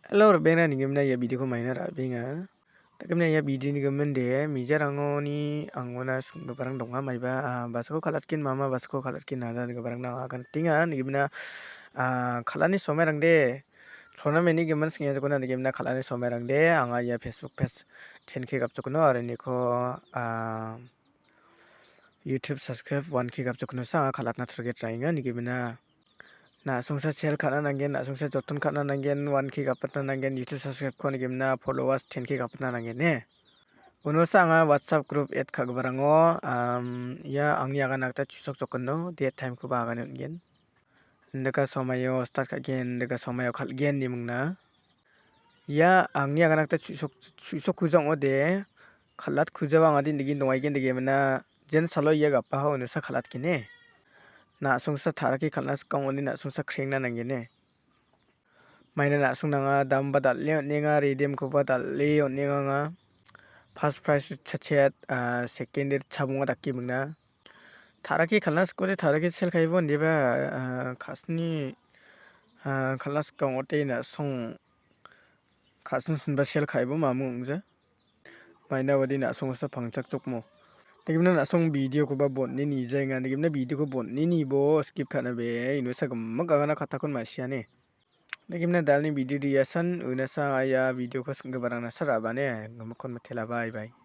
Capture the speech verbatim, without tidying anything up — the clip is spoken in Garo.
Hello, re·baengrang, nigimna ia video-ko maina ra·benga. Dakemna ia video-ni gimin de, mijarangoni angona singgiparang donga maiba, ah, basako kalatgen mama, basako kalatgen nada, nigiparangna anga kan nikenga, nigimna, ah, kal·ani somairang de, tournament-ni gimin singejokona, nigimna kal·ani somairang de, anga ia Facebook page ten K gapjokno, aro niko, ah, YouTube subscribe one K gapjoknosa anga kal·atna target ra·enga, nigimna. Na·songsa share ka·na nanggen, na·songsa joton ka·na nanggen, one K gapatna nanggen, YouTube subscribe-ko nigimna, followers ten K gapatna nanggen, ne? Unosa anga WhatsApp group add ka·giparango, am, ia angni agana gita chu·sokjokgino, date time-koba agane on·gen. Indika somaio start ka·gen, indika somaio kal·gen, nimingna. Ia angni agana gita chu·sok-, chu·sokkuja ong·ode, kal·atkujaba anga de nigin dongaigen dege mina, jen salo ia gapaha unosa kal·atgene. Na·songsa tarake kal·na sika ong·ode na·songsa krengna nanggene. Maina na·song nanga damba dal·e on·enga, redeem-koba dal·e on·enganga. First prize ritchachet, ah, second de ritchabonga dake mingna. Tarake kal·na sikode tarake sel kaibo indiba, ah, ka·sni, ah, kal·na sika ong·ode na·song ka·sinsinba sel kaibo mamung ong·ja. Maina wadi na·songsa pangchakjokmo. Degimna na·song video-koba bon·e nijaenga. Degimna video-ko bon·e nibo skip ka·na be. Inosa gimik agana katakon ma·siane. Degimna dalni video diasan unasa anga ia video-ko sing·giparang nasa ra·bane. Gimikkon mitela, bye bye.